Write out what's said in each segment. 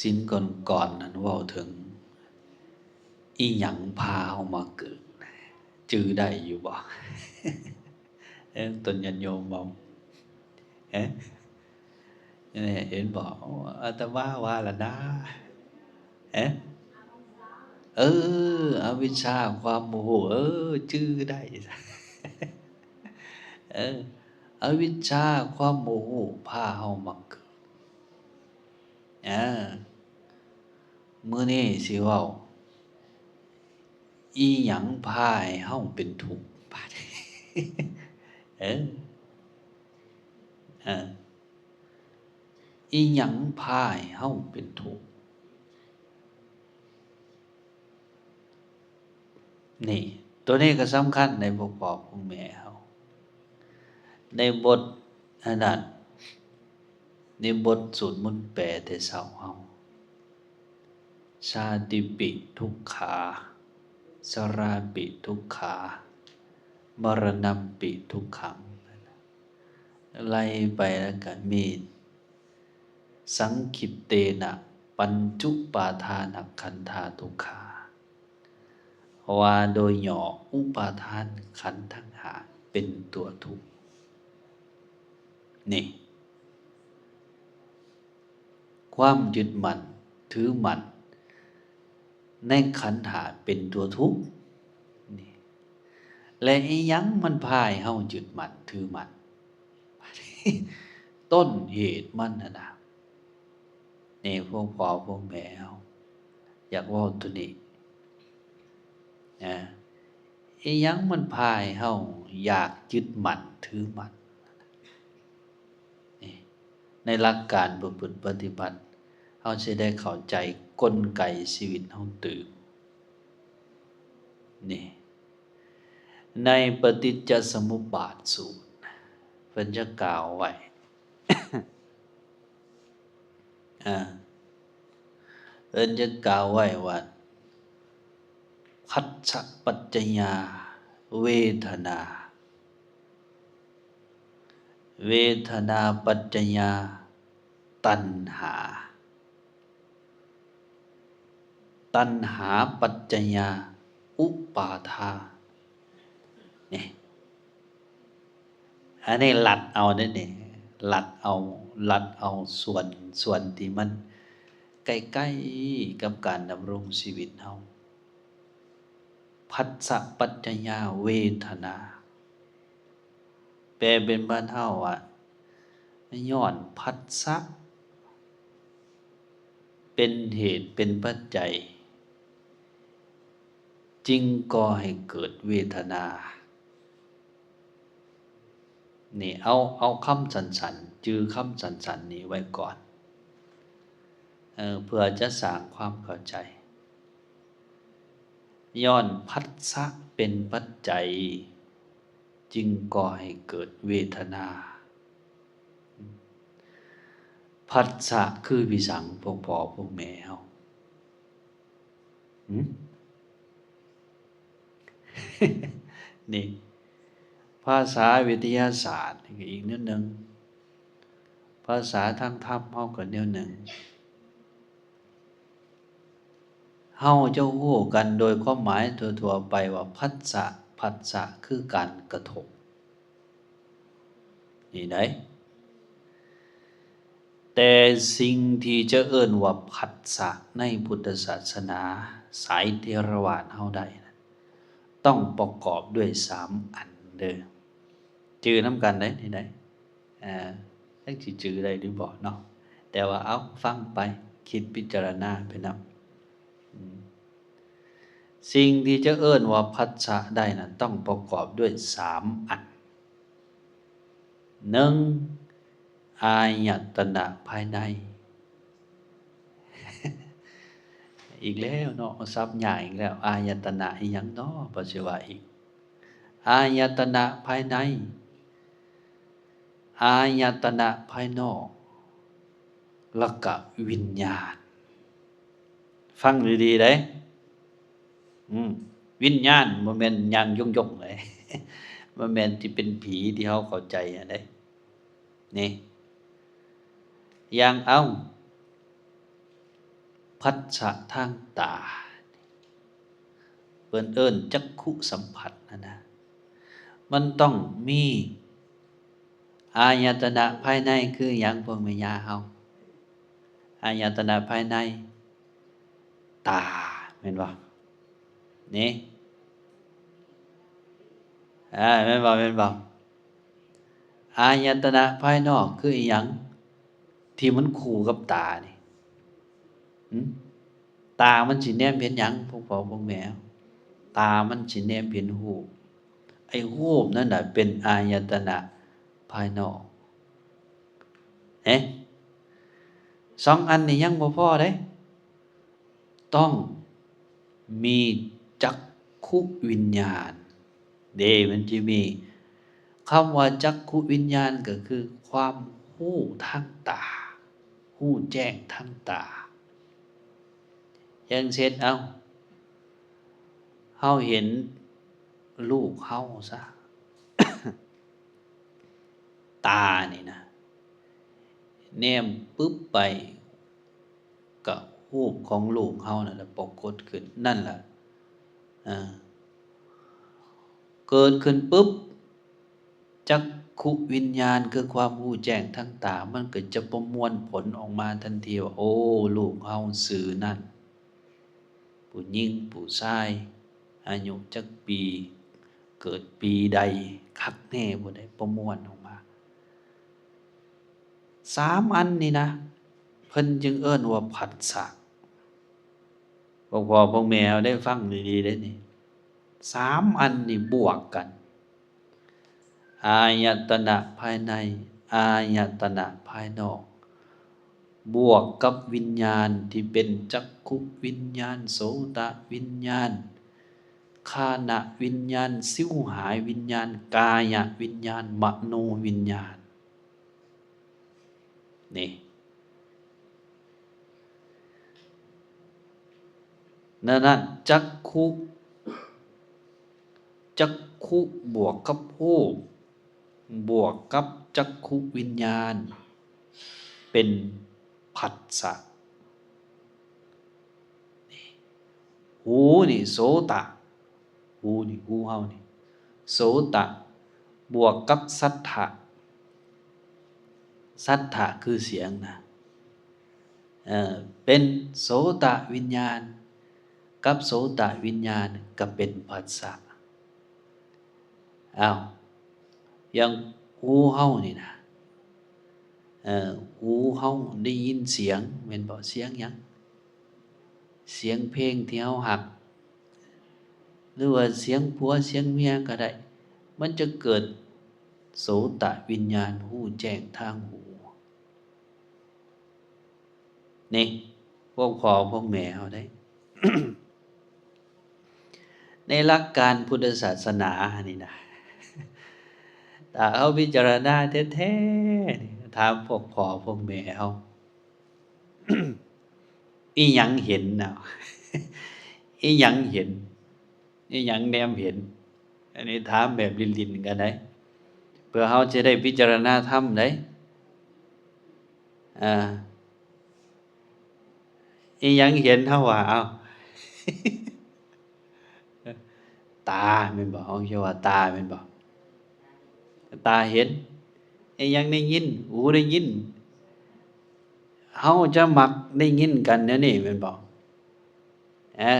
ສິນກ່ອນໆນັ້ນເວົ້າເຖິງ ອີ່ຫຍັງພາເຮົາມາເກີດ ຈື່ໄດ້ຢູ່ບໍ່? ເອີ ຕົນຍາດໂຍມເວົ້າ ເອີ ເຫັນບໍ່? ອາດຕະມາວ່າລະນາ ເອີ ເອີ ອະວິດຊາ ຄວາມບໍ່ຮູ້ ເອີ ຈື່ໄດ້ ເອີ ອະວິດຊາ ຄວາມບໍ່ຮູ້ ພາເຮົາມາເກີດ ອາ ມື້ນີ້ຊິເວົ້າ ອີ່ຫຍັງພາໃຫ້ເຮົາເປັນທຸກ ບາດ ເອີ ເອີ ອີ່ຫຍັງພາໃຫ້ເຮົາເປັນທຸກ? ນີ້ ໂຕນີ້ກໍສຳຄັນໃນພວກພໍ່ພວກແມ່ເຮົາ ໃນບົດອັນນັ້ນ ໃນບົດສູດມົນແປແຕ່ເຊົ້າເຮົາ ຊາຕິປິທຸກຂາ ຊະລາປິທຸກຂາ ມະລະນຳປິທຸກຂັງ ໄລ່ໄປແລ້ວກໍມີ ສັງຂິດເຕນະ ປັນຈຸປາທານະຂັນທາທຸກຂາ ວ່າໂດຍຫຍໍ້ ອຸປາທານຂັນທັງຫ້າເປັນຕົວທຸກ ນີ້ ຄວາມຍຶດໝັ້ນຖືໝັ້ນໃນຂັນຫ້າເປັນຕົວທຸກ ນີ້ ແລະ ອີ່ຫຍັງມັນພາໃຫ້ເຮົາຍຶດໝັ້ນຖືໝັ້ນ? ຕົ້ນເຫດມັນຫັ້ນນະ ນີ້ ພວກພໍ່ພວກແມ່ເຮົາຢາກເວົ້າໂຕນີ້ ນະ ອີ່ຫຍັງມັນພາໃຫ້ເຮົາຢາກຍຶດໝັ້ນຖືໝັ້ນ? ນີ້ ໃນຫຼັກການປະພຶດປະຕິບັດ ເຮົາຊິໄດ້ເຂົ້າໃຈກົນໄກຊີວິດເຮົາຕື່ມ ນີ້ ໃນປະຕິດຈະສະມຸບບາດສູດ ເພິ່ນຈະກ່າວໄວ້ ອາ ເພິ່ນຈະກ່າວໄວ້ວ່າ ພັດສະປັດຈະຍາເວທະນາ ເວທະນາປັດຈະຍາຕັນຫາ ຕັນຫາປັດຈະຍາອຸປາທານ ນີ້ ອັນນີ້ລັດເອົາເດ້ນີ້ ລັດເອົາ ລັດເອົາສ່ວນ ສ່ວນທີ່ມັນໃກ້ໆກັບການດຳລົງຊີວິດເຮົາ ພັດສະປັດຈະຍາເວທະນາ ແປເປັນບ້ານເຮົາວ່າ ຍ້ອນພັດສະເປັນເຫດເປັນປັດໄຈ ຈຶ່ງກໍ່ໃຫ້ເກີດເວທະນາ ນີ້ ເອົາ ເອົາຄຳສັ້ນໆ ຈື່ຄຳສັ້ນໆນີ້ໄວ້ກ່ອນ ເອີ ເພື່ອຈະສ້າງຄວາມເຂົ້າໃຈ ຍ້ອນພັດສະເປັນປັດໄຈ ຈຶ່ງກໍ່ໃຫ້ເກີດເວທະນາ ພັດສະຄືພິສັງ ພວກພໍ່ພວກແມ່ເຮົາ ຫື? ນີ້ ພາສາວິທະຍາສາດນີ້ກໍອີກແນວໜຶ່ງ ພາສາທາງທຳເຮົາກໍແນວໜຶ່ງ ເຮົາຈະຮູ້ກັນໂດຍຄວາມໝາຍທົ່ວໆໄປວ່າ ພັດສະ ພັດສະຄືການກະທົບ ນີ້ໃດ ແຕ່ສິ່ງທີ່ຈະເອີ້ນວ່າພັດສະໃນພຸດທະສາສະໜາ ສາຍເຖລະວາດເຮົາໄດ້ນັ້ນ ຕ້ອງປະກອບດ້ວຍສາມອັນເດີ ຈື່ນຳກັນເດ້ ນີ້ໃດ ອ່າ ຈັກຊິຈື່ໄດ້ຫຼືບໍ່ເນາະ ແຕ່ວ່າເອົາ ຟັງໄປ ຄິດພິຈາລະນາໄປນຳ ອືມ ສິ່ງທີ່ຈະເອີ້ນວ່າພັດສະໄດ້ນັ້ນ ຕ້ອງປະກອບດ້ວຍສາມອັນ ໜຶ່ງ ອາຍະຕະນະພາຍໃນ ອີກແລ້ວເນາະ ສັບຍາກອີກແລ້ວ ອາຍະຕະນະອີ່ຫຍັງເນາະ ພະສິວ່າອີກ ອາຍະຕະນະພາຍໃນ ອາຍະຕະນະພາຍນອກ ແລ້ວກະວິນຍານ ຟັງດີໆເດ້ ອືມ ວິນຍານບໍ່ແມ່ນຍ່າງຍົງໆເດ້ ບໍ່ແມ່ນທີ່ເປັນຜີທີ່ເຮົາເຂົ້າໃຈຫັ້ນເດ້ ນີ້ ຢ່າງ ເອົ້າ ພັດສະທາງຕາ ເພິ່ນເອີ້ນຈັກຂຸສຳຜັດຫັ້ນນະ ມັນຕ້ອງມີອາຍະຕະນະພາຍໃນຄືຫຍັງ ພວກແມ່ຍ່າເຮົາ? ອາຍະຕະນະພາຍໃນ ຕາ ແມ່ນບໍ່? ນີ້ ອາ ແມ່ນບໍ່? ແມ່ນບໍ່? ອາຍະຕະນະພາຍນອກຄືອີ່ຫຍັງ ທີ່ມັນຄູ່ກັບຕານີ້? ຫື? ຕາມັນຊິແນມເຫັນຫຍັງ ພວກພໍ່ພວກແມ່? ຕາມັນຊິແນມເຫັນຮູບ. ໄອ້ຮູບນັ້ນນະເປັນອາຍະຕະນະພາຍນອກ. ເຫັນ? ສອງອັນນີ້ຍັງບໍ່ພໍເດ້. ຕ້ອງມີຈັກຂຸວິນຍານເດ້ ມັນຈະມີຄຳວ່າຈັກຂຸວິນຍານ ກໍຄືຄວາມຮູ້ທາງຕາ ຮູ້ແຈ້ງທາງຕາ. ຢ່າງເຊັ່ນ ເອົ້າ ເຮົາເຫັນລູກເຮົາຊະ ຕານີ້ນະ ແນມປຶບໄປ ກະຮູບຂອງລູກເຮົານັ້ນລະປາກົດຂຶ້ນ ນັ້ນລະ ເອີ ເກີດຂຶ້ນປຶບ ຈັກຂຸວິນຍານ ຄືຄວາມຮູ້ແຈ້ງທາງຕາ ມັນກໍຈະປະມວນຜົນອອກມາທັນທີວ່າ ໂອ້ ລູກເຮົາຊື່ນັ້ນ ຜູ້ຍິງ ຜູ້ຊາຍ ອາຍຸຈັກປີ ເກີດປີໃດ ຄັກແນ່ບໍ່ໄດ້ ປະມວນອອກມາ. ສາມອັນນີ້ນະ ເພິ່ນຈຶ່ງເອີ້ນວ່າພັດສະ. ພວກພໍ່ພວກແມ່ເຮົາໄດ້ຟັງດີໆເດ້ນີ້ ສາມອັນນີ້ບວກກັນ ອາຍະຕະນະພາຍໃນ ອາຍະຕະນະພາຍນອກ ບວກກັບວິນຍານທີ່ເປັນຈັກຂຸວິນຍານ ໂສຕະວິນຍານ ຄານະວິນຍານ ຊິວຫາຍວິນຍານ ກາຍະວິນຍານ ມະໂນວິນຍານ. ນີ້ ນັ້ນ ນັ້ນ ຈັກຂຸ ຈັກຂຸບວກກັບຮູບ ບວກກັບຈັກຂຸວິນຍານ ເປັນພັດສະ. ນີ້ ຫູນີ້ໂສຕະ ຫູນີ້ ຫູເຮົານີ້ ໂສຕະ ບວກກັບສັດຖະ ສັດຖະຄືສຽງນະ ເອີ ເປັນໂສຕະວິນຍານ ກັບໂສຕະວິນຍານກໍເປັນພັດສະ. ອ້າວ ຢ່າງຫູເຮົານີ້ນະ ເອີ ຫູເຮົາໄດ້ຍິນສຽງແມ່ນບໍ່? ສຽງຫຍັງ? ສຽງເພງທີ່ເຮົາຮັກ ຫຼືວ່າສຽງຜົວສຽງເມຍກໍໄດ້ ມັນຈະເກີດໂສຕະວິນຍານ ຮູ້ແຈ້ງທາງຫູ. ນີ້ ພວກພໍ່ພວກແມ່ເຮົາເດ້ ໃນຫຼັກການພຸດທະສາສະໜານີ້ນະ ຖ້າເຮົາພິຈາລະນາແທ້ໆນີ້ ຖາມພວກພໍ່ພວກແມ່ເຮົາ ອີ່ຫຍັງເຫັນນະ? ອີ່ຫຍັງເຫັນ? ອີ່ຫຍັງແນມເຫັນ? ອັນນີ້ຖາມແບບຫຼິ້ນໆກັນໄດ໋ ເພື່ອເຮົາຈະໄດ້ພິຈາລະນາທຳໄດ໋. ອ່າ ອີ່ຫຍັງເຫັນເຮົາວ່າ? ເອົ້າ ຕາແມ່ນບໍ່? ເຮົາເວົ້າວ່າຕາແມ່ນບໍ່? ຕາເຫັນ. ອີ່ຫຍັງໄດ້ຍິນ? ຫູໄດ້ຍິນ. ເຮົາຈະມັກໄດ້ຍິນກັນແນວນີ້ແມ່ນບໍ່? ເອີ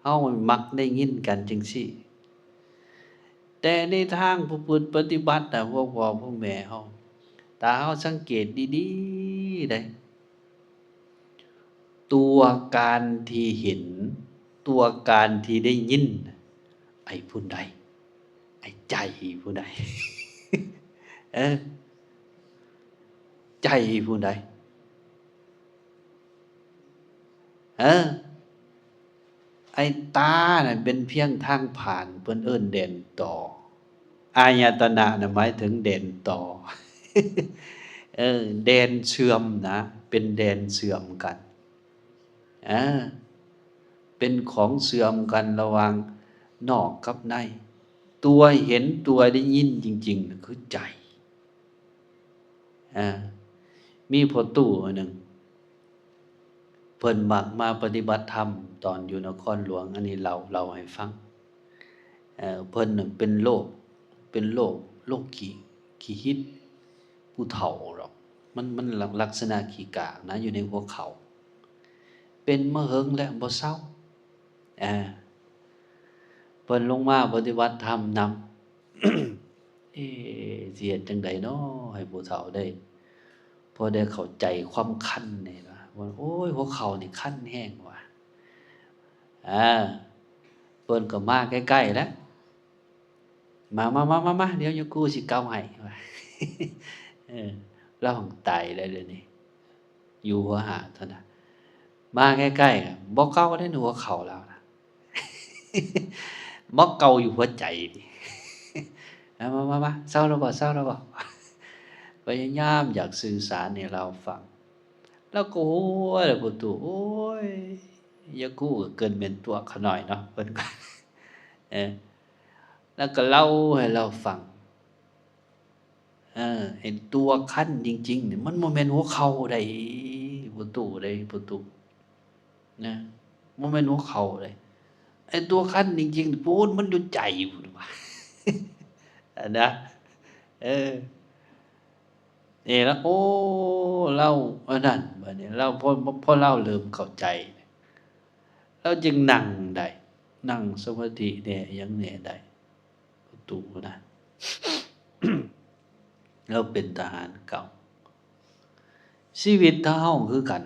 ເຮົາມັກໄດ້ຍິນກັນຈັ່ງຊີ້. ແຕ່ໃນທາງປະພຶດປະຕິບັດນະ ພວກພໍ່ພວກແມ່ເຮົາ ຖ້າເຮົາສັງເກດດີໆໄດ໋ ຕົວການທີ່ເຫັນ ຕົວການທີ່ໄດ້ຍິນ ໄອ້ຜູ້ໃດ? ໄອ້ໃຈຜູ້ໃດ? ເອີ ໃຈຜູ້ໃດ? ເອີ ໄອ້ຕານັ້ນເປັນພຽງທາງຜ່ານ ເພິ່ນເອີ້ນແດນຕໍ່. ອາຍະຕະນະນະ ໝາຍເຖິງແດນຕໍ່ ເອີ ແດນເຊື່ອມນະ ເປັນແດນເຊື່ອມກັນ ເອີ ເປັນຂອງເຊື່ອມກັນລະຫວ່າງນອກກັບໃນ. ຕົວເຫັນ ຕົວໄດ້ຍິນຈິງໆນະ ຄືໃຈ. ເອີ ມີພໍ່ຕູ້ຜູ້ໜຶ່ງ ເພິ່ນມັກມາປະຕິບັດທຳຕອນຢູ່ນະຄອນຫຼວງ, ອັນນີ້ເລົ່າ, ເລົ່າໃຫ້ຟັງ. ເອີ ເພິ່ນນັ້ນເປັນໂລກ, ເປັນໂລກ, ໂລກຂີ້, ຂີ້ຫິດຜູ້ເຖົ້າດອກ. ມັນ, ມັນລັກ, ລັກສະນະຂີ້ກາກນະ, ຢູ່ໃນຫົວເຂົ່າ. ເປັນມາເຫິງແລ້ວບໍ່ເຊົາ. ອາ ເພິ່ນລົງມາປະຕິບັດທຳນຳ. ເອ ຊິເຮັດຈັ່ງໃດນໍ ໃຫ້ຜູ້ເຖົ້າໄດ້ ພໍໄດ້ເຂົ້າໃຈຄວາມຄັນນີ້ນະ ວ່າ ໂອ້ຍ ຫົວເຂົ່ານີ້ຄັນແຮງວ່າ. ອາ ເພິ່ນກໍມາໃກ້ໆແລ້ວ. ມາ, ມາ, ມາ, ມາ, ມາ, ດຽວຍາກູຊິເກົາໃຫ້ວ່າ. ເອີ ລາວຫັ້ນຕາຍແລ້ວດຽວນີ້. ຢູ່ຫົວຫ້າງເທົ່ານັ້ນ ມາໃກ້ໆ ບໍ່ເກົາເດ້ ຫົວເຂົ່າລາວນະ ມາເກົາຢູ່ຫົວໃຈນີ້. ມາ, ມາ, ມາ, ມາ, ເຊົາແລ້ວບໍ່? ເຊົາແລ້ວບໍ່? ພະຍາຍາມຢາກສື່ສານໃຫ້ລາວຟັງ ລາວກໍຫົວແລ້ວ ພໍ່ຕູ້. ໂອ້ຍ ຍາກູກໍເກີນແມ່ນຕົວະຂະໜ້ອຍເນາະ ເພິ່ນກໍ ເອີ ແລ້ວກໍເລົ່າໃຫ້ລາວຟັງ. ເອີ ໄອ້ຕົວຄັນຈິງໆນີ້ ມັນບໍ່ແມ່ນຫົວເຂົ່າໃດ໋ ພໍ່ຕູ້ເດ້ ພໍ່ຕູ້ ນະ, ບໍ່ແມ່ນຫົວເຂົ່າເດ້. ໄອ້ຕົວຄັນຈິງໆ ພຸ້ນ ມັນຢູ່ໃຈພຸ້ນວ່າ ອັນນະ. ເອີ ນີ້ລະ ໂອ້ ລາວອັນນັ້ນ ບາດນີ້ລາວ ພໍ ພໍລາວເລີ່ມເຂົ້າໃຈ ລາວຈຶ່ງນັ່ງໄດ້ ນັ່ງສະມາທິແດ່ ຫຍັງແດ່ໄດ້. ປະຕູນະ ລາວເປັນທະຫານເກົ່າ. ຊີວິດເຮົາຄືກັນ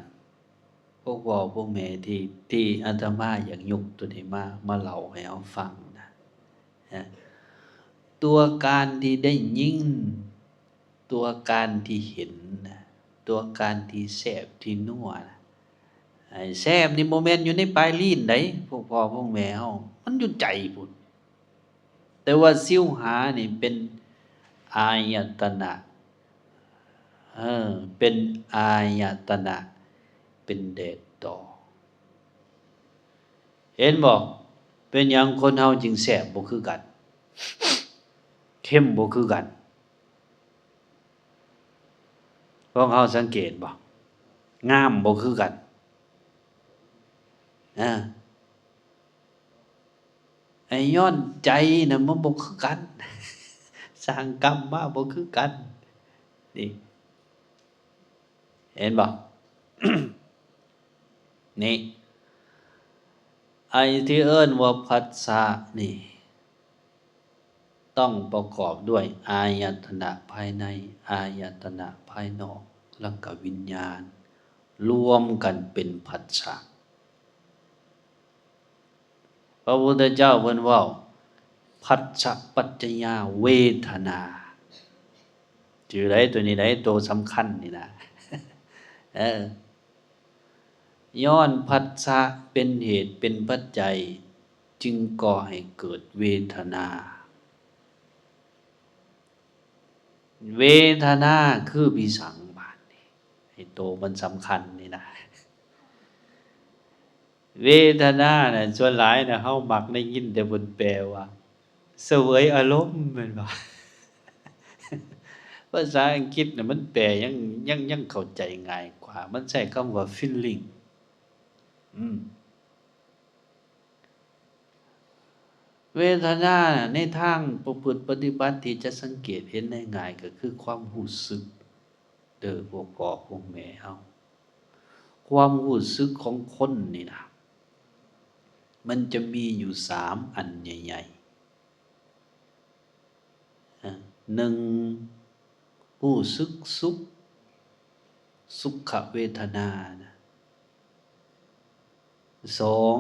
ພວກພໍ່ພວກແມ່ທີ່ ທີ່ອາດຕະມາຢາກຍົກໂຕນີ້ມາ ມາເລົ່າໃຫ້ເຮົາຟັງນະ ນະ ຕົວການທີ່ໄດ້ຍິນ ຕົວການທີ່ເຫັນນະ ຕົວການທີ່ແຊບທີ່ນົວນະ ໄອ້ແຊບນີ້ບໍ່ແມ່ນຢູ່ໃນປາຍລີ້ນໃດ໋ ພວກພໍ່ພວກແມ່ເຮົາ ມັນຢູ່ໃຈພຸ້ນ. ແຕ່ວ່າຊິວຫານີ້ເປັນອາຍະຕະນະ ເອີ ເປັນອາຍະຕະນະ ເປັນແດດດອກ. ເຫັນບໍ່? ເປັນຫຍັງຄົນເຮົາຈຶ່ງແຊບບໍ່ຄືກັນ ເຄັມບໍ່ຄືກັນ? ພວກເຮົາສັງເກດບໍ່? ງາມບໍ່ຄືກັນ ເອີ ໄອ້ຍ້ອນໃຈນະ ມັນບໍ່ຄືກັນ ສ້າງກຳມາບໍ່ຄືກັນນີ້ ເຫັນບໍ່? ນີ້ ໄອ້ທີ່ເອີ້ນວ່າພັດສະນີ້ ຕ້ອງປະກອບດ້ວຍອາຍະຕະນະພາຍໃນ, ອາຍະຕະນະພາຍນອກ ແລ້ວກໍວິນຍານ ລວມກັນເປັນພັດສະ. ພະພຸດທະເຈົ້າເພິ່ນເວົ້າ ພັດສະປັດຈະຍາເວທະນາ ຈື່ໄດ້ ໂຕນີ້ໄດ໋ ໂຕສຳຄັນນີ້ນະ ເອີ ຍ້ອນພັດສະເປັນເຫດເປັນປັດໄຈ ຈຶ່ງກໍ່ໃຫ້ເກີດເວທະນາ. ເວທະນາຄືພິສັງ? ບາດນີ້ ໃຫ້ໂຕມັນສຳຄັນນີ້ນະ ເວທະນານະ ສ່ວນຫຼາຍນະ ເຮົາມັກໄດ້ຍິນແຕ່ເພິ່ນແປວ່າ ສະເຫວີຍອາລົມ ແມ່ນບໍ່? ພາສາອັງກິດນະ ມັນແປຍັງ ຍັງ ຍັງເຂົ້າໃຈງ່າຍກວ່າ ມັນໃຊ້ຄຳວ່າ ຟີລລິງ ອືມ. ເວທະນາໃນທາງປະພຶດປະຕິບັດທີ່ຈະສັງເກດເຫັນໄດ້ງ່າຍ ກໍຄືຄວາມຮູ້ສຶກເດີ ພວກພໍ່ພວກແມ່ເຮົາ. ຄວາມຮູ້ສຶກຂອງຄົນນີ້ນະ ມັນຈະມີຢູ່ສາມອັນໃຫຍ່ໆ. ອາ ໜຶ່ງ ຮູ້ສຶກສຸກ ສຸຂະເວທະນານະ, ສອງ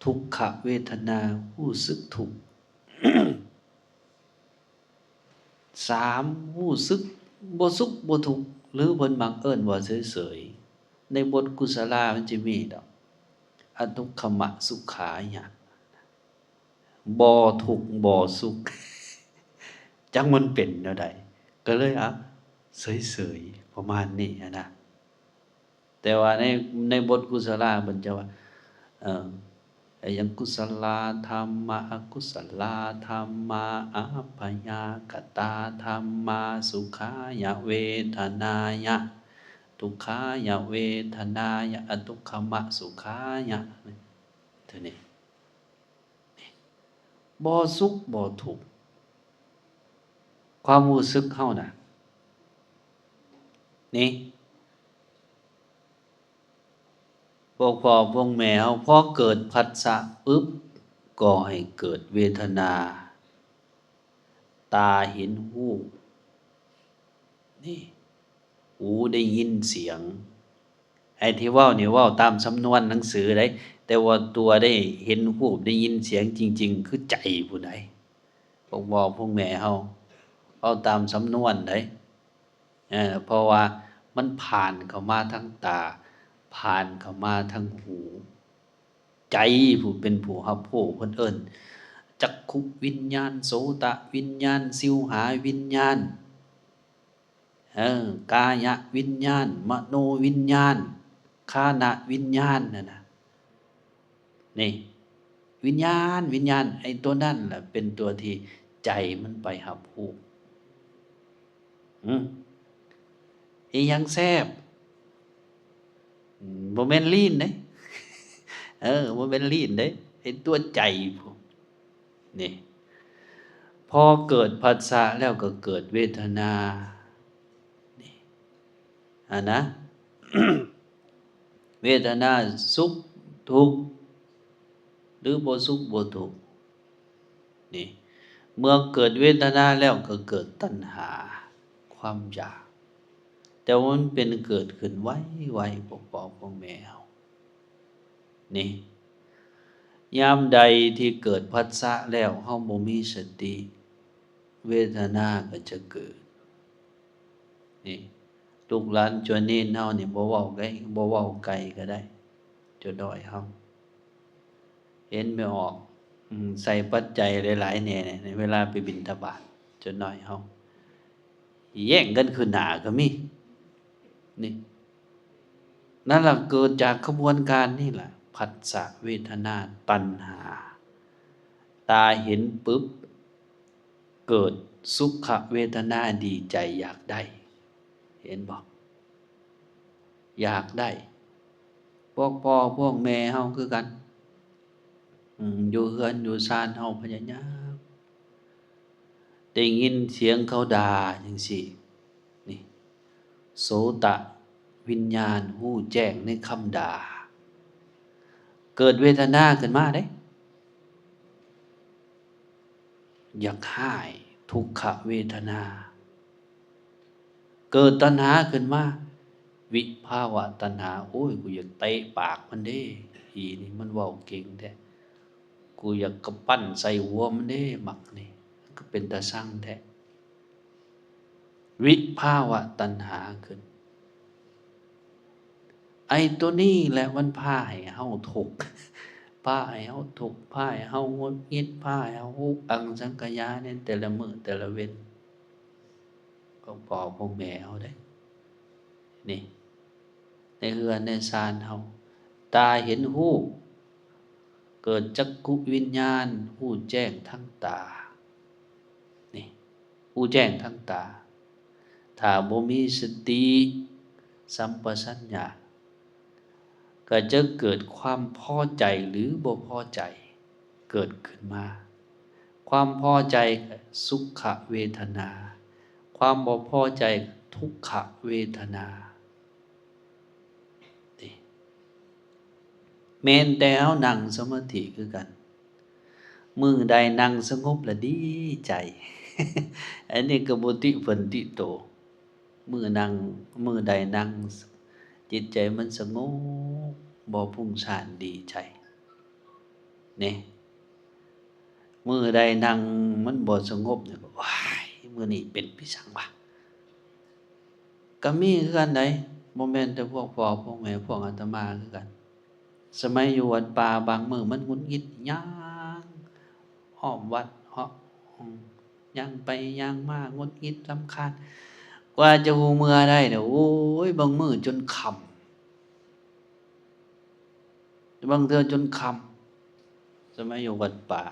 ທຸກຂະເວທະນາ ຮູ້ສຶກທຸກ, ສາມ ຮູ້ສຶກບໍ່ສຸກບໍ່ທຸກ ຫຼື ເພິ່ນມັກເອີ້ນວ່າເສີຍໆ. ໃນບົດກຸສະລາມັນຈະມີດອກ ອະທຸກຂະມະສຸຂາຍະ ບໍ່ທຸກບໍ່ສຸກ ຈັກມັນເປັນແນວໃດ ກໍເລີຍ ອະ ເສີຍໆ ປະມານນີ້ຫັ້ນນະ. ແຕ່ວ່າໃນ ໃນບົດກຸສະລາເພິ່ນຈະວ່າ ເອີ ອະຫຍັງ ກຸສະລາທຳມະ ອະກຸສະລາທຳມະ ອາພະຍາກະຕາທຳມາ ສຸຂາຍະເວທະນາຍະ ເ ທຸກຂາຍະເວທະນາຍະ ອະທຸກຂະມະສຸຂາຍະ ເທົ່ານີ້ ບໍ່ສຸກບໍ່ທຸກ ຄວາມຮູ້ສຶກເຮົານະ ນີ້ ພວກພໍ່ພວກແມ່ເຮົາ ພໍເກີດພັດສະປຶບ ກໍໃຫ້ເກີດເວທະນາ ຕາເຫັນຮູບ ນີ້ ຫູໄດ້ຍິນສຽງ. ໄອ້ທີ່ເວົ້ານີ້ເວົ້າຕາມສຳນວນໜັງສືໃດ໋ ແຕ່ວ່າຕົວໄດ້ເຫັນຮູບໄດ້ຍິນສຽງຈິງໆ ຄືໃຈພຸ້ນໃດ໋ ພວກພໍ່ພວກແມ່ເຮົາ ເວົ້າຕາມສຳນວນໃດ໋ ເອີ ເພາະວ່າມັນຜ່ານເຂົ້າມາທາງຕາ ຜ່ານເຂົ້າມາທາງຫູ ໃຈຜູ້ເປັນຜູ້ຮັບຮູ້ ເພິ່ນເອີ້ນຈັກຂຸວິນຍານ ໂສຕະວິນຍານ ຊິວຫາວິນຍານ ເອີ ກາຍະວິນຍານ ມະໂນວິນຍານ ຄານະວິນຍານ ຫັ້ນນະ ນີ້ ວິນຍານ ວິນຍານ ໄອ້ຕົວນັ້ນລະເປັນຕົວທີ່ໃຈມັນໄປຮັບຮູ້. ອືມ ອີຫຍັງແຊບ? ອືມ ບໍ່ແມ່ນລີ້ນເດ້ ເອີ ບໍ່ແມ່ນລີ້ນເດ້ ເປັນຕົວໃຈພຸ້ນ ນີ້ ພໍເກີດພັດສະແລ້ວກໍເກີດເວທະນາ ນີ້ ຫັ້ນນະ ເວທະນາສຸກທຸກ ຫຼືບໍ່ສຸກບໍ່ທຸກ ນີ້ ເມື່ອເກີດເວທະນາແລ້ວກໍເກີດຕັນຫາ ຄວາມຢາກ ແຕ່ວ່າມັນເປັນເກີດຂຶ້ນໄວໆ ພວກພໍ່ພວກແມ່ເຮົາ ນີ້ ຍາມໃດທີ່ເກີດພັດສະແລ້ວ ເຮົາບໍ່ມີສະຕິ ເວທະນາກໍຈະເກີດ ນີ້ ລູກຫຼານຈົວເນນເຮົານີ້ ບໍ່ເວົ້າໄກ ບໍ່ເວົ້າໄກກໍໄດ້ ຈົວນ້ອຍເຮົາ ເຫັນແມ່ອອກ ອືມ ໃສ່ປັດໄຈຫຼາຍໆແດ່ ໃນເວລາໄປບິນທະບາດ ຈົວນ້ອຍເຮົາ ແຍ່ງກັນຂຶ້ນໜ້າກໍມີ ນີ້ ນັ້ນລະເກີດຈາກຂະບວນການນີ້ລະ ພັດສະເວທະນາຕັນຫາ ຕາເຫັນປຶບ ເກີດສຸຂະເວທະນາ ດີໃຈຢາກໄດ້ ເຫັນບໍ່? ຢາກໄດ້ ພວກພໍ່ພວກແມ່ເຮົາຄືກັນ ອືມ ຢູ່ເຮືອນຢູ່ຊານເຮົາພະຍາຍາມ ໄດ້ຍິນສຽງເຂົາດ່າຈັ່ງຊີ້ ນີ້ ໂສຕະວິນຍານ ຮູ້ແຈ້ງໃນຄຳດ່າ ເກີດເວທະນາຂຶ້ນມາເດ້ ຢາກຮ້າຍ ທຸກຂະເວທະນາ ເກີດຕັນຫາຂຶ້ນມາ ວິພາວະຕັນຫາ ໂອ້ຍ ກູຢາກເຕະປາກມັນເດ້ ອີນີ້ມັນເວົ້າເກັ່ງແທ້ ກູຢາກກະປັ້ນໃສ່ຫົວມັນເດ້ ມັກນີ້ ຄືເປັນຕາຊັງແທ້ ວິພາວະຕັນຫາຂຶ້ນ ໄອ້ໂຕນີ້ແຫຼະມັນພາໃຫ້ເຮົາທຸກ ພາໃຫ້ເຮົາທຸກ ພາໃຫ້ເຮົາຫງຸດຫງິດ ພາໃຫ້ເຮົາອຸກອັ່ງສັງກະຢາໃນແຕ່ລະມື້ແຕ່ລະເວັນ ພວກພໍ່ພວກແມ່ເຮົາເດ້ ນີ້ ໃນເຮືອນໃນຊານເຮົາ ຕາເຫັນຮູບ ເກີດຈັກຂຸວິນຍານ ຮູ້ແຈ້ງທາງຕາ ນີ້ ຮູ້ແຈ້ງທາງຕາ ຖ້າບໍ່ມີສະຕິສຳປະຊັນຍະ ກໍຈະເກີດຄວາມພໍໃຈ ຫຼື ບໍ່ພໍໃຈເກີດຂຶ້ນມາ ຄວາມພໍໃຈກໍສຸຂະເວທະນາ ຄວາມບໍ່ພໍໃຈກໍທຸກຂະເວທະນາ ນີ້ ແມ່ນແຕ່ເຮົານັ່ງສະມາທິຄືກັນ ມື້ໃດນັ່ງສະຫງົບລະດີໃຈ ອັນນີ້ກໍບໍ່ຕິເພິ່ນຕິໂຕ ມື້ນັ່ງ ມື້ໃດນັ່ງ ຈິດໃຈມັນສະຫງົບ ບໍ່ຟຸ້ງສ້ານ ດີໃຈ ນີ້ ມື້ໃດນັ່ງມັນບໍ່ສະຫງົບນີ້ ໂອ້ຍ ມື້ນີ້ເປັນໄປສັງວະ ກໍມີຄືກັນໃດ໋ ບໍ່ແມ່ນແຕ່ພວກພໍ່ພວກແມ່ ພວກອາດຕະມາຄືກັນ ສະໄໝຢູ່ວັດປ່າ ບາງມື້ມັນຫງຸດຫງິດ ຍ່າງອ້ອມວັດເນາະ ຍ່າງໄປຍ່າງມາ ຫງຸດຫງິດ ລຳຄານ ກວ່າຈະຮູ້ເມືອໄດ້ນະ ໂອ້ຍ ບາງມື້ຈົນຄ່ຳ ບາງເທື່ອຈົນຄ່ຳ ສະໄໝຢູ່ວັດປ່າ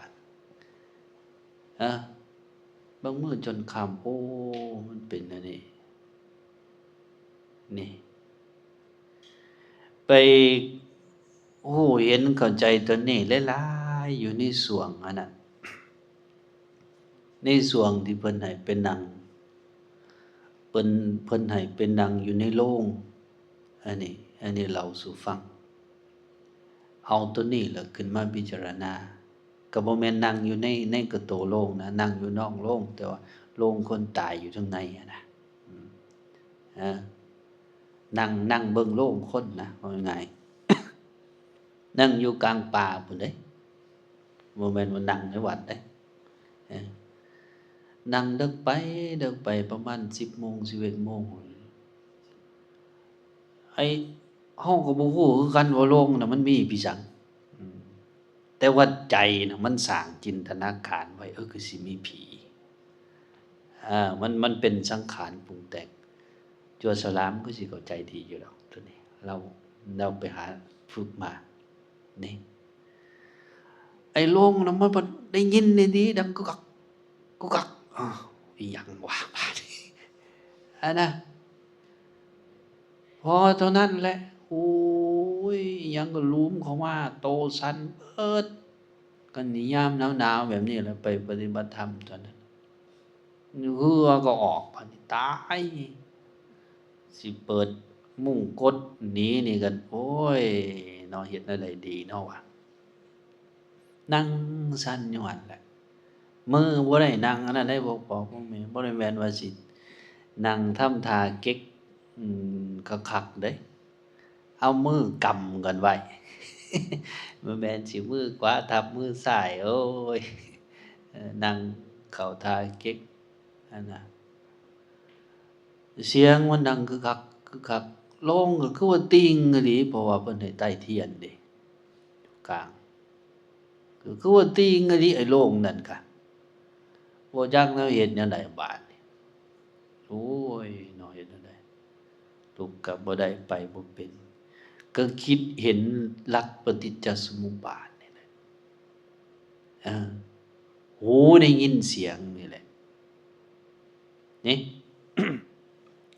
ເອີ ບາງມື້ຈົນຄ່ຳ ໂອ້ ມັນເປັນແນວນີ້ ນີ້ ໄປຮູ້ເຫັນເຂົ້າໃຈຕົວນີ້ຫຼາຍໆ ຢູ່ໃນຊ່ວງອັນນັ້ນ ໃນຊ່ວງທີ່ເພິ່ນໃຫ້ໄປນັ່ງ ເພິ່ນ ເພິ່ນໃຫ້ໄປນັ່ງຢູ່ໃນໂລງ ອັນນີ້ ອັນນີ້ເລົ່າສູ່ຟັງ. ເອົາຕົວນີ້ລະຂຶ້ນມາພິຈາລະນາ ກໍບໍ່ແມ່ນນັ່ງຢູ່ໃນ ໃນກະໂຕໂລງນະ ນັ່ງຢູ່ນອກໂລງ ແຕ່ວ່າໂລງຄົນຕາຍຢູ່ທາງໃນຫັ້ນນະ ອືມ ເອີ ນັ່ງ ນັ່ງເບິ່ງໂລງຄົນນະ ເວົ້າງ່າຍໆ ນັ່ງຢູ່ກາງປ່າພຸ້ນເດ້ ບໍ່ແມ່ນວ່ານັ່ງໃນວັດເດ້ ເອີ ນັ່ງເດິກໄປ ເດິກໄປປະມານສິບໂມງ ສິບເອັດໂມງ ໄອ້ ເຮົາກໍບໍ່ຮູ້ຄືກັນວ່າໂລງນະມັນມີພິສັງ ອືມ ແຕ່ວ່າໃຈນະມັນສ້າງຈິນຕະນາການໄວ້ ເອີ ຄືຊິມີຜີ ເອີ ມັນ ມັນເປັນສັງຂານປຸງແຕ່ງ. ຈົວສະຫຼາມຄືຊິເຂົ້າໃຈດີຢູ່ດອກໂຕນີ້ ລາວ ລາວໄປຫາຝຶກມາ ນີ້ ໄອ້ໂລງນະມັນໄດ້ຍິນດີໆ ດັງກຸກກັກ ກຸກກັກ ອ້າວ ອີຫຍັງວະບາດນີ້ ອັນນະ ພໍເທົ່ານັ້ນແຫຼະ ໂອ້ຍ ອີຫຍັງກໍລູມເຂົ້າມາ ໂຕສັ່ນເບີດ ກໍນິຍາມໜາວໆ ແບບນີ້ແຫຼະ ໄປປະຕິບັດທຳຕອນນັ້ນ ເຫື່ອກໍອອກ ບາດນີ້ຕາຍ ຊິເປີດມຸ້ງກົດໜີນີ້ກໍ ໂອ້ຍ ເນາະ ເຮັດແນວໃດດີເນາະວະ ນັ່ງສັ່ນຢູ່ຫັ້ນແຫຼະ ມືບໍ່ໄດ້ນັ່ງອັນນັ້ນໃດ ພວກພໍ່ພວກແມ່ ບໍ່ໄດ້ແມ່ນວ່າຊິນັ່ງທຳທ່າເກັກ ອືມ ຄັກໆ ເດ້ ເອົາມືກຳກັນໄວ້ ບໍ່ແມ່ນຊິມືຂວາທັບມືຊ້າຍ ໂອ້ຍ ເອີ ນັ່ງເຂົ້າທ່າເກັກຫັ້ນນະ ສຽງມັນດັງກຶກຄັກ ກຶກຄັກ ໂລງກໍຄືວ່າຕິ່ງອີ່ຫຼີ ເພາະວ່າເພິ່ນໃຫ້ໄຕ້ທຽນເດ້ ຢູ່ກາງ ກໍຄືວ່າຕິ່ງອີ່ຫຼີ ໄອ້ໂລງນັ້ນກະ ບໍ່ຈັກແນວເຮັດແນວໃດບາດນີ້ ໂອ້ຍ ເນາະ ເຮັດແນວໃດ ລຸກກໍບໍ່ໄດ້ ໄປບໍ່ເປັນ ກໍຄິດເຫັນຫຼັກປະຕິດຈະສະມຸບາດນີ້ແຫຼະ ເອີ ຫູໄດ້ຍິນສຽງນີ້ແຫຼະ ນີ້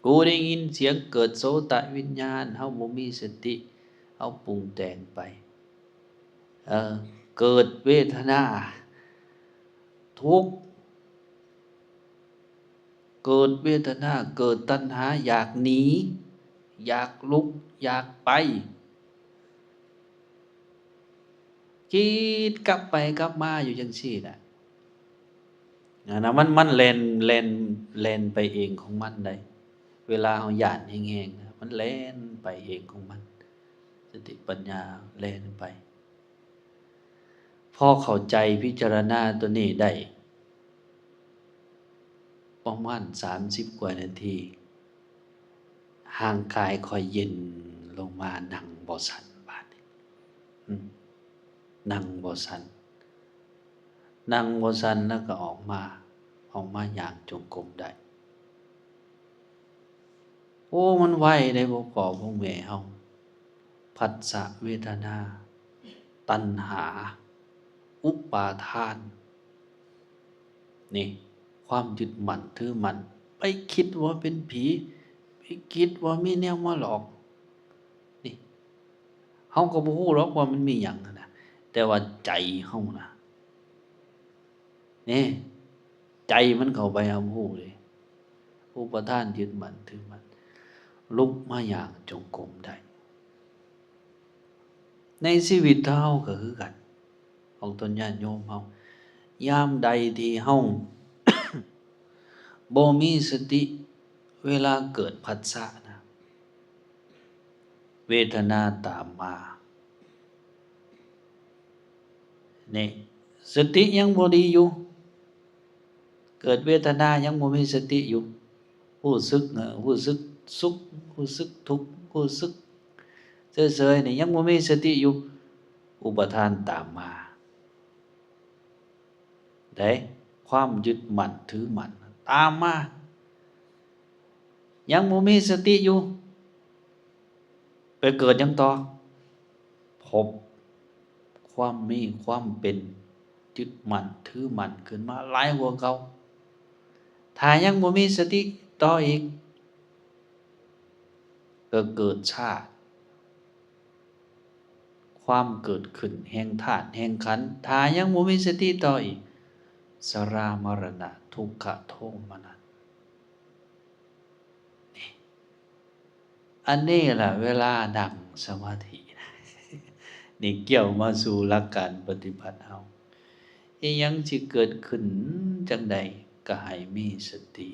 ຫູໄດ້ຍິນສຽງ ເກີດໂສຕະວິນຍານ ເຮົາບໍ່ມີສະຕິ ເຮົາປຸງແຕ່ງໄປ ເອີ ເກີດເວທະນາ ທຸກ ເກີດເວທະນາ ເກີດຕັນຫາ ຢາກໜີ ຢາກລຸກ ຢາກໄປ ຄິດກັບໄປກັບມາຢູ່ຈັ່ງຊີ້ນະ ອັນນັ້ນມັນ ມັນແລ່ນ ແລ່ນ ແລ່ນໄປເອງຂອງມັນໄດ໋ ເວລາເຮົາຢ້ານແຮງໆນະ ມັນແລ່ນໄປເອງຂອງມັນ ສະຕິປັນຍາແລ່ນໄປ ພໍເຂົ້າໃຈພິຈາລະນາຕົວນີ້ໄດ້ ປະມານສາມສິບກວ່ານາທີ ຮ່າງກາຍຄ່ອຍເຢັນລົງມາ ນັ່ງບໍ່ສັ່ນບາດນີ້ ອືມ ນັ່ງບໍ່ສັ່ນ ນັ່ງບໍ່ສັ່ນແລ້ວກໍອອກມາ ອອກມາຍ່າງຈົງກົມໄດ້. ໂອ້ ມັນໄວເດ້ ພວກພໍ່ພວກແມ່ເຮົາ ພັດສະເວທະນາ ຕັນຫາ ອຸປາທານ ນີ້ ຄວາມຍຶດໝັ້ນຖືໝັ້ນ ໄປຄິດວ່າເປັນຜີ ໄປຄິດວ່າມີແນວມາຫຼອກ ນີ້ ເຮົາກໍບໍ່ຮູ້ດອກວ່າມັນມີຫຍັງຫັ້ນນະ ແຕ່ວ່າໃຈເຮົານະ ນີ້ ໃຈມັນເຂົ້າໄປຮັບຮູ້ເດ້ ອຸປະທານຍຶດໝັ້ນຖືໝັ້ນ ລຸກມາຍ່າງຈົງກົມໄດ້. ໃນຊີວິດເຮົາກໍຄືກັນ ຂອງຕົນຍາດໂຍມເຮົາ ຍາມໃດທີ່ເຮົາບໍ່ມີສະຕິ ເວລາເກີດພັດສະນະ ເວທະນາຕາມມາ ນີ້ ສະຕິຍັງບໍ່ດີຢູ່ ເກີດເວທະນາຍັງບໍ່ມີສະຕິຢູ່ ຮູ້ສຶກ ເອີ ຮູ້ສຶກສຸກ ຮູ້ສຶກທຸກ ຮູ້ສຶກເສີຍໆ ນີ້ຍັງບໍ່ມີສະຕິຢູ່ ອຸປະທານຕາມມາ ໄດ້ ຄວາມຍຶດໝັ້ນຖືໝັ້ນຕາມມາ ຍັງບໍ່ມີສະຕິຢູ່ ໄປເກີດຫຍັງຕໍ່? ພົບຄວາມມີຄວາມເປັນ ຍຶດໝັ້ນຖືໝັ້ນຂຶ້ນມາຫຼາຍກວ່າເກົ່າ. ຖ້າຍັງບໍ່ມີສະຕິຕໍ່ອີກ ກໍເກີດຊາດ ຄວາມເກີດຂຶ້ນແຫ່ງທາດແຫ່ງຂັນ ຖ້າຍັງບໍ່ມີສະຕິຕໍ່ອີກ ຊະລາ ມະລະນະ ທຸກຂະ ໂທມະນັດ ນີ້ ອັນນີ້ລະເວລານັ່ງສະມາທິນະ ນີ້ກ່ຽວມາສູ່ຫຼັກການປະຕິບັດເຮົາ ອີ່ຫຍັງຊິເກີດຂຶ້ນຈັ່ງໃດກໍໃຫ້ມີສະຕິ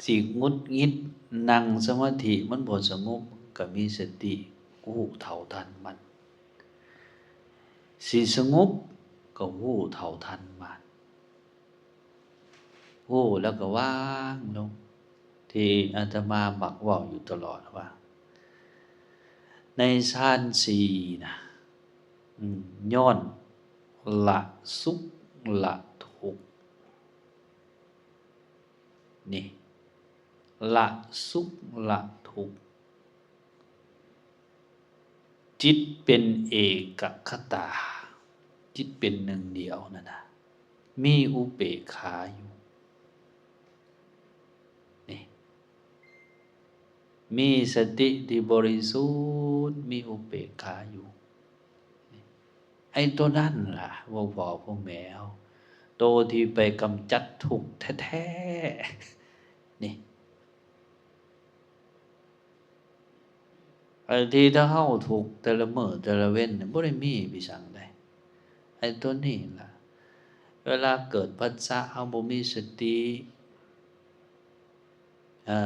ຊິຫງຸດຫງິດ ນັ່ງສະມາທິມັນບໍ່ສະຫງົບ ກໍມີສະຕິຮູ້ເທົ່າທັນມັນ ຊິສະຫງົບກໍຮູ້ເທົ່າທັນມັນ ຮູ້ແລ້ວກໍວາງລົງ ທີ່ອາດຕະມາມັກເວົ້າຢູ່ຕະຫຼອດວ່າ ໃນຊານສີ່ນະ ອືມ ຍ້ອນລະສຸກລະທຸກ ນີ້ ລະສຸກລະທຸກ ຈິດເປັນເອກະຄະຕາ ຈິດເປັນໜຶ່ງດຽວນັ້ນນະ ມີອຸເບກຂາຢູ່ ນີ້ ມີສະຕິທີ່ບໍລິສຸດ ມີອຸເບກຂາຢູ່ ໄອ້ໂຕນັ້ນລະ ພວກພໍ່ພວກແມ່ເຮົາ ໂຕທີ່ໄປກຳຈັດທຸກແທ້ໆ ນີ້ ອັນທີ່ເຮົາທຸກແຕ່ລະມື້ແຕ່ລະເວັນ ບໍ່ໄດ້ມີໄປຫຍັງໃດ ໄອ້ໂຕນີ້ລະ ເວລາເກີດພັດສະ ເຮົາບໍ່ມີສະຕິ ເອີ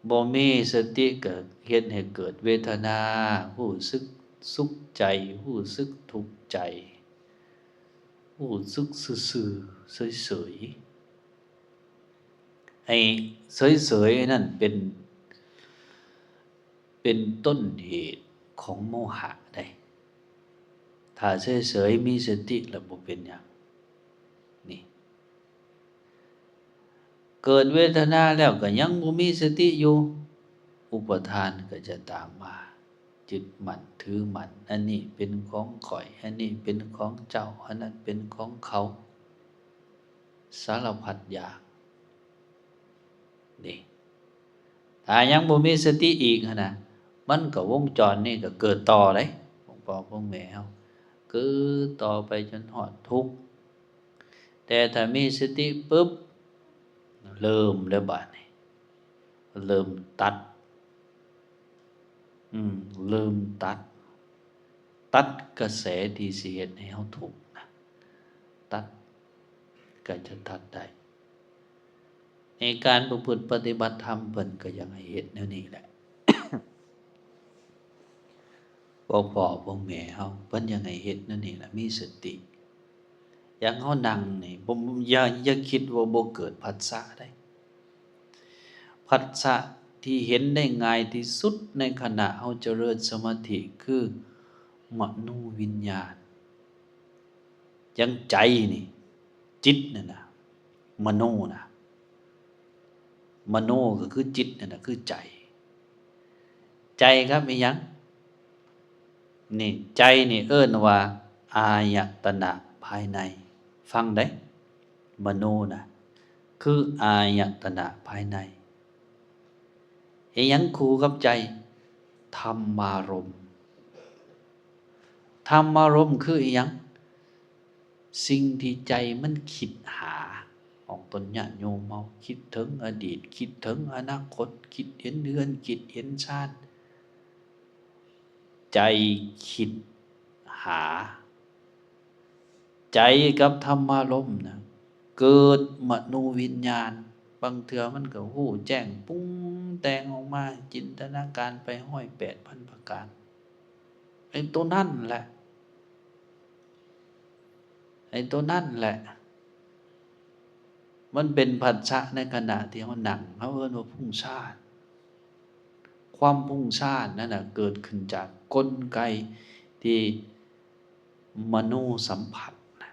ບໍ່ມີສະຕິກໍເຮັດໃຫ້ເກີດເວທະນາ ຮູ້ສຶກສຸກໃຈ ຮູ້ສຶກທຸກໃຈ ຮູ້ສຶກຊື່ໆ ເສີຍໆ ໃຫ້ເສີຍໆນັ້ນເປັນ ເປັນຕົ້ນເຫດຂອງໂມຫະໃດ໋ ຖ້າເສີຍໆ ມີສະຕິແລ້ວບໍ່ເປັນຫຍັງ ນີ້ ເກີດເວທະນາແລ້ວກໍຍັງບໍ່ມີສະຕິຢູ່ ອຸປະທານກໍຈະຕາມມາ ຍຶດໝັ້ນຖືໝັ້ນ ອັນນີ້ເປັນຂອງຂ້ອຍ ອັນນີ້ເປັນຂອງເຈົ້າ ອັນນັ້ນເປັນຂອງເຂົາ ສາລະພັດຢ່າງ ນີ້ ຖ້າຍັງບໍ່ມີສະຕິອີກຫັ້ນນະ ມັນກໍວົງຈອນນີ້ກໍເກີດຕໍ່ເດ້ ຂອງພໍ່ຂອງແມ່ເຮົາ ເກີດຕໍ່ໄປຈົນຮອດທຸກ ແຕ່ຖ້າມີສະຕິປຶບ ເລີ່ມແລ້ວບາດນີ້ ເລີ່ມຕັດ ອືມ ເລີ່ມຕັດ ຕັດກະແສທີ່ຊິເຮັດໃຫ້ເຮົາທຸກນະ ຕັດ ກໍຈະຕັດໄດ້ ໃນການປະພຶດປະຕິບັດທຳ ເພິ່ນກໍຢາກໃຫ້ເຮັດແນວນີ້ແຫຼະ ພວກພໍ່ພວກແມ່ເຮົາ ເພິ່ນຢາກໃຫ້ເຮັດແນວນີ້ແຫຼະ ມີສະຕິ ຢ່າງເຮົານັ່ງນີ້ ບໍ່ ຢ່າ ຢ່າຄິດວ່າບໍ່ເກີດພັດສະໃດ໋ ພັດສະທີ່ເຫັນໄດ້ງ່າຍທີ່ສຸດໃນຂະນະເຮົາຈະເລີນສະມາທິ ຄືມະໂນວິນຍານ ຈັ່ງໃຈນີ້ ຈິດນັ້ນນະ ມະໂນນະ ມະໂນກໍຄືຈິດນັ້ນນະ ຄືໃຈ ໃຈກັບອີ່ຫຍັງ? ນີ້ ໃຈນີ້ເອີ້ນວ່າອາຍະຕະນະພາຍໃນ. ຟັງເດີ້ ມະໂນນະ ຄືອາຍະຕະນະພາຍໃນ. ອີ່ຫຍັງຄູ່ກັບໃຈ? ທຳມາລົມ. ທຳມາລົມຄືອີ່ຫຍັງ? ສິ່ງທີ່ໃຈມັນຄິດຫາ. ອອກຕົນຍາດໂຍມເຮົາ ຄິດເຖິງອະດີດ ຄິດເຖິງອະນາຄົດ ຄິດເຫັນເຮືອນ ຄິດເຫັນຊານ. ໃຈຄິດຫາ ໃຈກັບທຳມາລົມນະ ເກີດມະໂນວິນຍານ. ບາງເທື່ອມັນກໍຮູ້ແຈ້ງປຸງແຕ່ງອອກມາ ຈິນຕະນາການໄປຮ້ອຍແປດພັນປະການ. ໄອ້ໂຕນັ້ນແຫຼະ ໄອ້ໂຕນັ້ນແຫຼະ ມັນເປັນພັດສະໃນຂະນະທີ່ເຮົານັ່ງ ເຮົາເອີ້ນວ່າຟຸ້ງຊານ. ຄວາມຟຸ້ງຊານນັ້ນນະ ເກີດຂຶ້ນຈາກກົນໄກທີ່ມະໂນສຳຜັດນະ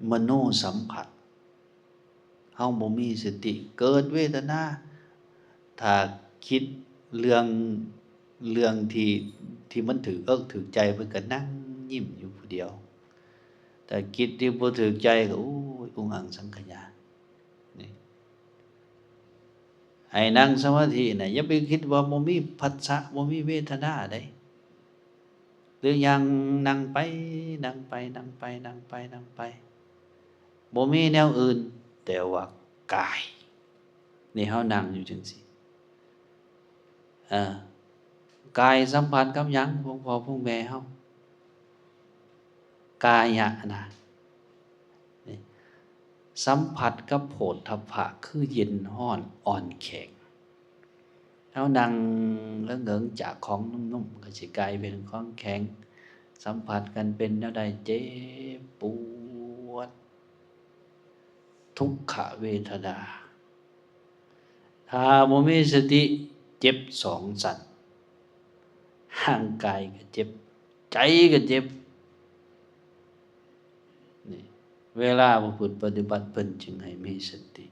ມະໂນສຳຜັດ. ເຮົາບໍ່ມີສະຕິ ເກີດເວທະນາ ຖ້າຄິດເລື່ອງ ເລື່ອງທີ່ ທີ່ມັນຖືກເອິກຖືກໃຈ ເພິ່ນກໍນັ່ງຍິ້ມຢູ່ຜູ້ດຽວ. ແຕ່ກິດທີ່ບໍ່ຖືກໃຈກໍ ໂອ້ຍ ອຸງອັງສັງຂະຍາ ນີ້. ໃຫ້ນັ່ງສະມາທິນະ ຢ່າໄປຄິດວ່າບໍ່ມີພັດສະ ບໍ່ມີເວທະນາເດ້ ຫຼື ຍ່າງ ນັ່ງໄປ ນັ່ງໄປ ນັ່ງໄປ ນັ່ງໄປ ນັ່ງໄປ ບໍ່ມີແນວອື່ນ ແຕ່ວ່າກາຍ ນີ້ເຮົານັ່ງຢູ່ຈັ່ງຊີ້ ເອີ ກາຍສຳຜັດກັບຫຍັງ ພວກພໍ່ພວກແມ່ເຮົາ? ກາຍະນະ ນີ້ ສຳຜັດກັບໂຜດຖັບພະ ຄືເຢັນຮ້ອນອ່ອນແຂງ. ເຮົານັ່ງເຫິງໆ ຈາກຂອງນຸ້ມໆ ກໍຊິກາຍເປັນຂອງແຂງ ສຳຜັດກັນເປັນແນວໃດ? ເຈັບປວດ ທຸກຂະເວທະນາ. ຖ້າບໍ່ມີສະຕິ ເຈັບສອງຊັ້ນ ຮ່າງກາຍກໍເຈັບ ໃຈກໍເຈັບ. ນີ້ ເວລາປະພຶດປະຕິບັດ ເພິ່ນຈຶ່ງໃຫ້ມີສະຕິ.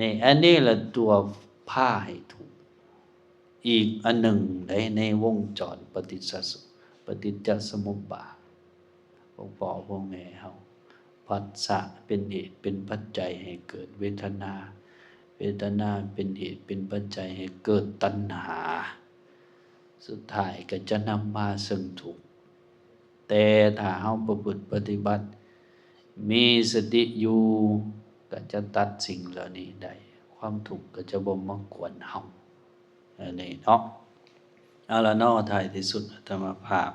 ນີ້ ອັນນີ້ລະຕົວພາໃຫ້ທຸກ ອີກອັນໜຶ່ງໃນ ໃນວົງຈອນປະຕິດສະ ປະຕິດຈະສະມຸບບາດ ພວກພໍ່ພວກແມ່ເຮົາ. ພັດສະເປັນເຫດເປັນປັດໄຈໃຫ້ເກີດເວທະນາ ເວທະນາເປັນເຫດເປັນປັດໄຈໃຫ້ເກີດຕັນຫາ ສຸດທ້າຍກໍຈະນຳມາເຊິ່ງທຸກ. ແຕ່ຖ້າເຮົາປະພຶດປະຕິບັດ ມີສະຕິຢູ່ ກໍຈະຕັດສິ່ງເຫຼົ່ານີ້ໄດ້ ຄວາມທຸກກໍຈະບໍ່ມາກວນເຮົາ. ອັນນີ້ເນາະ ເອົາລະເນາະ ທ້າຍທີ່ສຸດອາດຕະມາພາບ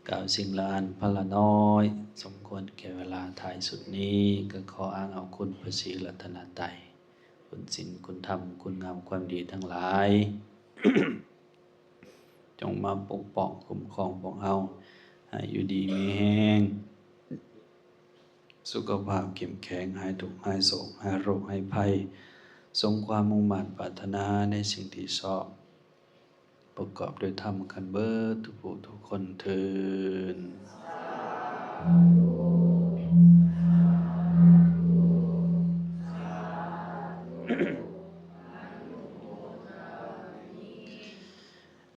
ກ່າວສິ່ງລະອັນພະລະນ້ອຍ ສົມຄວນແກ່ເວລາ. ທ້າຍສຸດນີ້ກໍຂໍອ້າງເອົາຄຸນພະສີລັດຕະນະໄຕ ຄຸນສິນ ຄຸນທຳ ຄຸນງາມຄວາມດີທັງຫຼາຍ ຈົ່ງມາປົກປ້ອງຄຸ້ມຄອງພວກເຮົາ ໃຫ້ຢູ່ດີມີແຮງ ສຸຂະພາບເຂັ້ມແຂງ ຫາຍທຸກຫາຍໂສກ ຫາຍໂລກຫາຍໄພ ສົມຄວາມມຸ່ງມາດປາດຖະໜາໃນສິ່ງທີ່ຊອບ ປະກອບດ້ວຍທຳກັນເບິດທຸກຜູ້ທຸກຄົນເທີ້ນ.